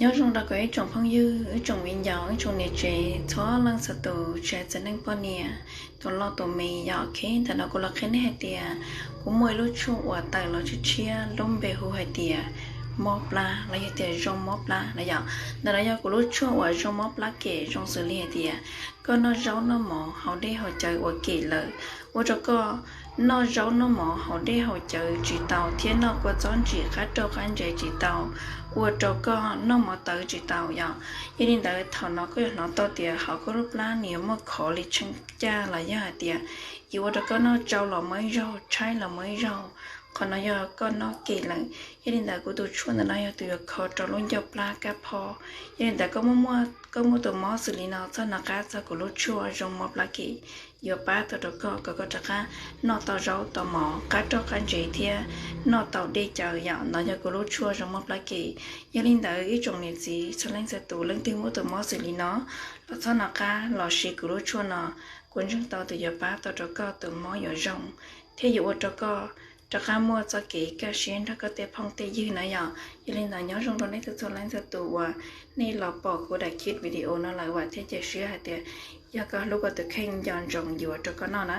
Nyob zoo rau kuv ib tsoom phooj ywg, ib tsoom viv ncaus, ib tsoom niam tsev, txhua leej txhua tus, tsis hais txiv neej poj niam, tus loj tus me yom. Ok, ntawm no kuv los qhia nej hais tias kuv muaj ib lub tshuaj uas tawm los tshiab tshiab, lub npe hu hais tias mob plab los yog tias zoo mob plab na yom. Ntawm no yog kuv lub tshuaj uas zoo mob plab kem, zoo xws li hais tias koj noj zaub noj mov haus dej haus cawv ua kem lawm, ua rau koj noj zaub noj mov haus dej haus cawv tsis tau thiab noj kua txob ntsim qab rauj qab ntsev tsis tau, ua rau koj noj mov tawv tsis tau yom. Yog li ntawd thaum no koj yuav hnov tau tias hauv koj lub plab nws yuav muaj khov li tsheej caj los yog hais tias yuav ua rau koj noj tsau los muaj ib zaug, tshaib los muaj ib zaug, qhov no yog koj noj kem lawm. Yog li ntawd kuv tus tshuaj ntawm no yog tus yuav kho rau lub ncauj plab kab phob. Yog li ntawd koj muaj tus mob xws li no txhob hnov qab txog kuv lub tshuaj zoo mob plab kem, yuav pab tau rau koj kom koj rov qab noj tau zaub tau mov qab rauj qab ntsev thiab noj tau dej cawv yom. No yog kuv lub tshuaj zoo mob plab kem. Yog li ntawd ib tsoom niam txiv txhua leej txhua tus, leej twg muaj tus mob xws li no los txhob hnov qab los siv kuv lub tshuaj no, kuv ntseeg tau tias yuav pab tau rau koj tus mob yuav zoo thiab yuav ua rau koj rov qab muaj txoj kev kaj siab nrog koj tej phooj tej ywg na yom. Yog li ntawd nyob zoo rau nej txhua leej txhua tus uas nej los pom kuv daim clip video no lawm, vam thiab cia siab hais tias yog koj hlub koj tus kheej nco ntsoov yuav rau koj noj na.